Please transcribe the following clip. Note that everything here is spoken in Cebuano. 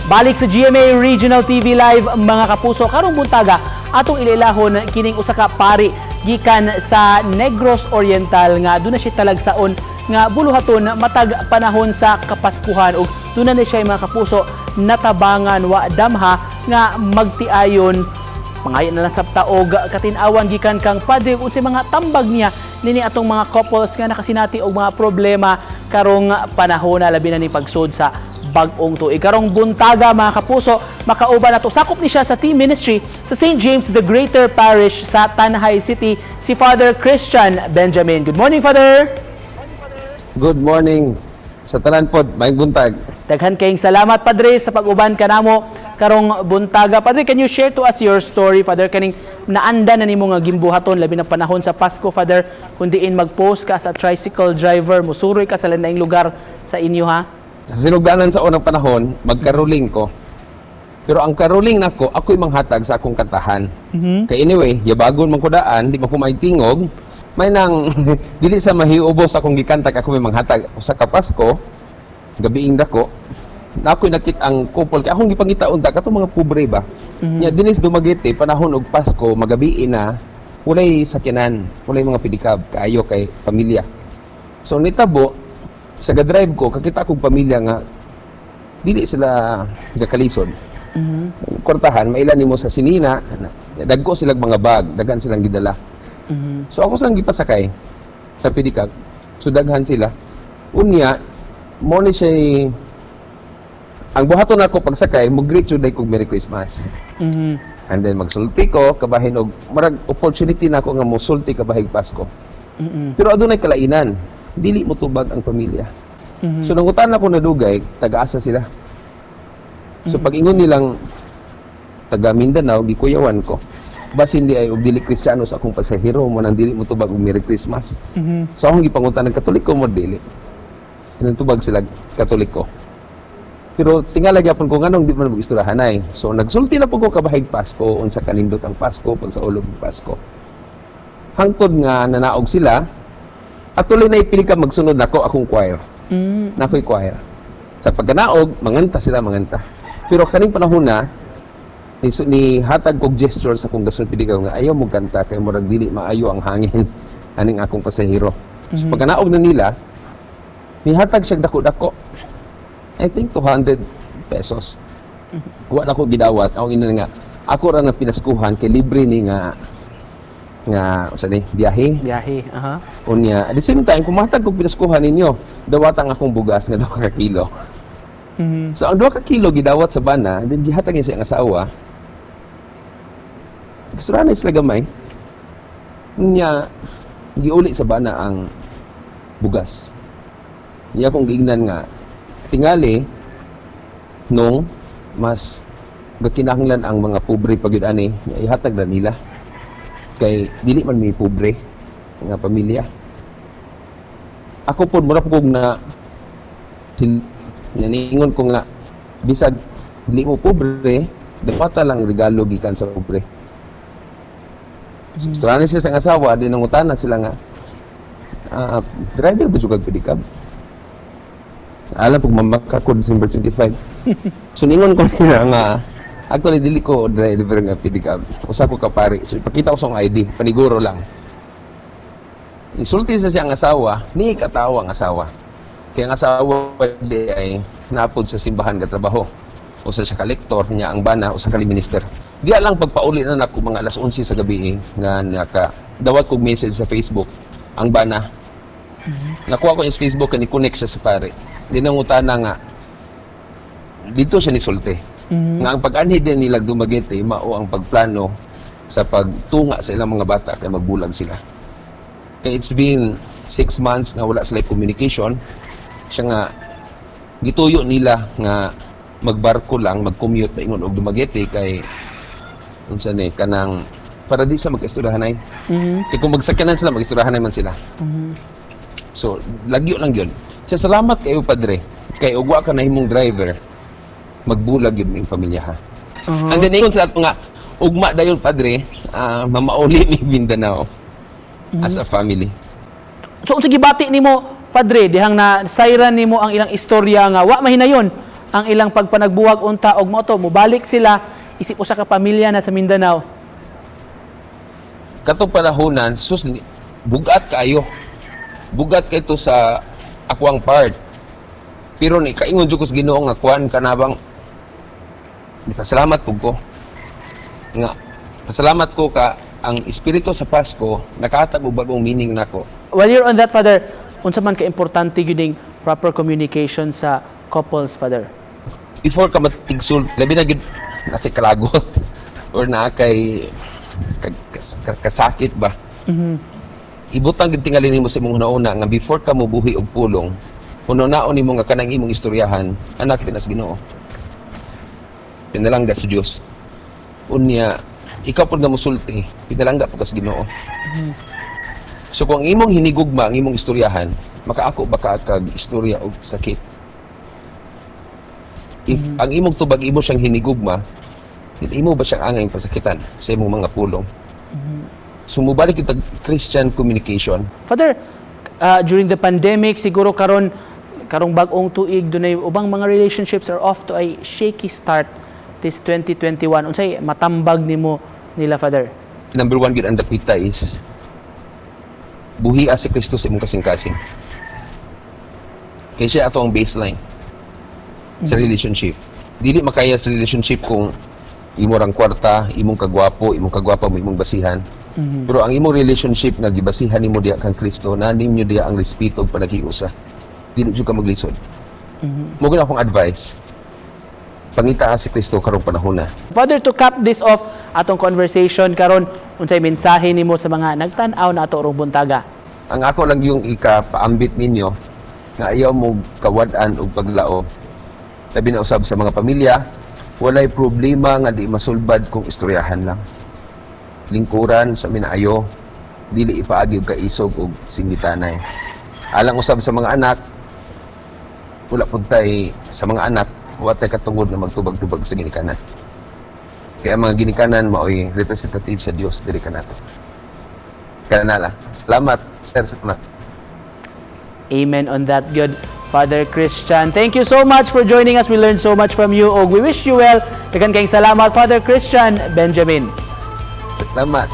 Balik sa GMA Regional TV Live, mga kapuso, karong buntaga atong ilailahon kining usa ka pari gikan sa Negros Oriental nga duna siya talagsaon nga buluhaton matag panahon sa Kapaskuhan ug duna na siya, mga kapuso, natabangan wa damha nga magtiayon. Pangayo na lang sa taog katin-awan gikan kang padre ug unsay mga tambag niya nini atong mga couples nga nakasinati og mga problema karong panahon na, labi na ni pagsud sa bag-ong tuig. Karong buntaga, mga kapuso, makauban nato, sakop ni siya sa team ministry sa St. James the Greater Parish sa Tanjay City, si Father Christian Benjamin. Good morning, Father. Good morning sa tanan pod, maayong buntag. Daghan kayong salamat, Padre, sa pag-uban kanamo karong buntaga. Padre, can you share to us your story, Father, kaning naanda na nimo nga gimbuhaton labi na panahon sa Pasko, Father, kun diin mag-post ka sa tricycle driver, musuroy ka sa laing lugar sa inyo ha? Sa sinugdanan sa unang panahon, magkaroling ko. Pero ang karoling nako, ako'y manghatag sa akong kantahan. Kay anyway, yabagon man ko daan, di man ko may tingog. May nang dili sa mahiubos akong gikanta kay ako may manghatag. Usa ka Pasko, gabiing dako, na ako'y nakit ang couple kay akong gipangita unta katong mga pobre ba. Nya dinis Dumaguete, panahon og Pasko, magabi na, walay sakyanan, walay mga pedicab kaayo kay pamilya. So nitabo sa ga-drive ko, kakita kog pamilya nga dili sila gakalisod. Kwartahan, maila nimo sa sinina, dagko silang mga bag, daghan silang gidala. So ako silang gipasakay sa pedicab. So daghan sila. Unya, mo ni siya ang buhaton nako pagsakay, mo-greet jud kog "Merry Christmas." And then magsulti ko kabahin og marag opportunity nako nga mosulti kabahig Pasko. Pero adunay kalainan, dili mo tubag ang pamilya. So nangutan ako na dugay, taga-asa sila. So pag ingon nilang taga Mindanao, gikuyawan ko. Basin di ay og dili Kristiyano sa akong pasahero mo nang dili mo tubag og "Merry Christmas." So akong gipangutan ng Katoliko mo dili. Tubag sila, Katoliko. Pero tingala gyapon ko nganong di man mag-istoryahanay. So nagsulti na po ko kabahig Pasko, unsa kanindot ang Pasko, pag sa ulog ng Pasko. Hangtod nga nanaog sila, atuloy na ipili ka magsunod nako akong choir. Nakoy choir. Sa pagkanaog, manganta sila, manganta. Pero kaning panahon na, ni hatag kog gesture sa akong gasun pedicab nga ayaw mo kanta kay murag dili maayo ang hangin aning akong pasahero. So pagkanaog na nila, nihatag siya dako-dako. I think 200 pesos. Wa na ko gidawat. Ako ina nga ako ra na pinaskuhan kay libre ni nga nga unsa ni biyahe. Biyahe, aha. Unya, at the same time, kung matag kog pinaskuhan ninyo, dawat ang akong bugas nga 2 ka kilo. So ang 2 ka kilo gidawat sa bana, then gihatag niya sa iyang asawa. Gusto na sila gamay. Nya giuli sa bana ang bugas. Niya akong giingnan nga tingali nung mas gakinahanglan ang mga pobre pag yun ani, ihatag na nila. Kay dili man may pobre nga pamilya. Ako po, mura po kog na naningon ko nga bisag dili mo pobre, dapat lang regalo gikan sa pobre. So, siya sa asawa, di nangutana sila nga, "Driver ba jud kag pedicab?" Alam pag mamaka ko December 25. So ningon ko nila nga, actually dili ko driver nga pedicab. Usa ko ka pari. So ipakita ko sa akong ID, paniguro lang. Isulti sa siyang asawa, ni katawa ang asawa. Kaya ang asawa di ay napod sa simbahan trabaho. Usa siya ka lektor niya, ang bana usa ka minister. Di lang pagpauli na nako mga alas 11 sa gabi eh, nga naka dawat kog message sa Facebook ang bana. Nakuha ko niya sa Facebook kay ni-connect siya sa pare. Di nangutana nga dito siya nisulti. Nga ang pag-anhi din nila Dumaguete mao ang pagplano sa pagtunga sa ilang mga bata kay magbulag sila. Kay it's been 6 months nga wala sila communication. Siya nga gituyo nila nga magbarko lang, mag-commute paingon og Dumaguete kay unsa ni kanang para di sa mag-istoryahanay. Kay kung magsakyanan sila, mag-istoryahanay man sila. So, lagyo lang yun. Siya, "Salamat kayo, padre. Kay ugwa ka na himong driver, magbulag yun yung pamilya ha." And then ingon sila nga, "Ugma dayon, padre, mamauli ni Mindanao as a family." So unsa gibati nimo, padre, dihang na sayran nimo ang ilang istorya nga wa mahinayon ang ilang pagpanagbuwag unta og mao to mobalik sila isip usa ka pamilya na sa Mindanao? Katong panahonan, sus, bugat kaayo. Bugat kay to sa akwang part. Pero ni kaingon jud ko sa Ginoo nga kuan kanabang pasalamat pud ko. Nga pasalamat ko ka ang espiritu sa Pasko nakahatag og bagong meaning nako. While you're on that, Father, unsa man ka importante gyud ning proper communication sa couples, Father? Before ka matigsul, labi na gyud na kay kalagot or na kay kasakit ba. Ibutang gyud tingali nimo sa imong hunauna nga before ka mobuhi og pulong, hunaon nimo nga kanang imong istoryahan, anak din sa Ginoo. Pinalangga sa Dios. Unya, ikaw pud nga mosulti, pinalangga pud ka sa Ginoo. So kung ang imong hinigugma ang imong istoryahan, makaako ba ka kag istorya og sakit? If ang imong tubag imo siyang hinigugma, then imo ba siyang angay pasakitan sa imong mga pulong? So mubalik kita Christian communication. Father, during the pandemic, siguro karon karong bag-ong tuig, dunay ubang mga relationships are off to a shaky start this 2021. Unsay matambag nimo nila, Father? Number one gyud ang dapita is buhi si Kristo sa imong kasing-kasing. Kay siya ato ang baseline sa relationship. Dili makaya sa relationship kung imo rang kwarta, imong kagwapo, imong kagwapa mo imong basihan. Pero ang imong relationship nga gibasihan nimo diha kang Kristo, na ninyo diha ang respeto ug panaghiusa. Dili jud ka maglisod. Mo gyud akong advice. Pangita si Kristo karong panahon na. Father, to cap this off atong conversation karon, unsay mensahe nimo sa mga nagtan-aw na ato rong buntaga? Ang ako lang yung ikapaambit ninyo nga ayaw mo kawad-an og paglaom. Labi na usab sa mga pamilya, walay problema nga di masulbad kung istoryahan lang. Lingkuran sa minaayo, dili ipaagi og kaisog og singitanay. Alang usab sa mga anak, wala pud tay sa mga anak, wa tay katungod na magtubag-tubag sa ginikanan. Kaya ang mga ginikanan maoy representative sa Dios diri kanato. Kana lang. Salamat, sir. Salamat. Amen on that, good Father Christian. Thank you so much for joining us. We learned so much from you. Og we wish you well. Daghan kayong salamat, Father Christian Benjamin. Salamat.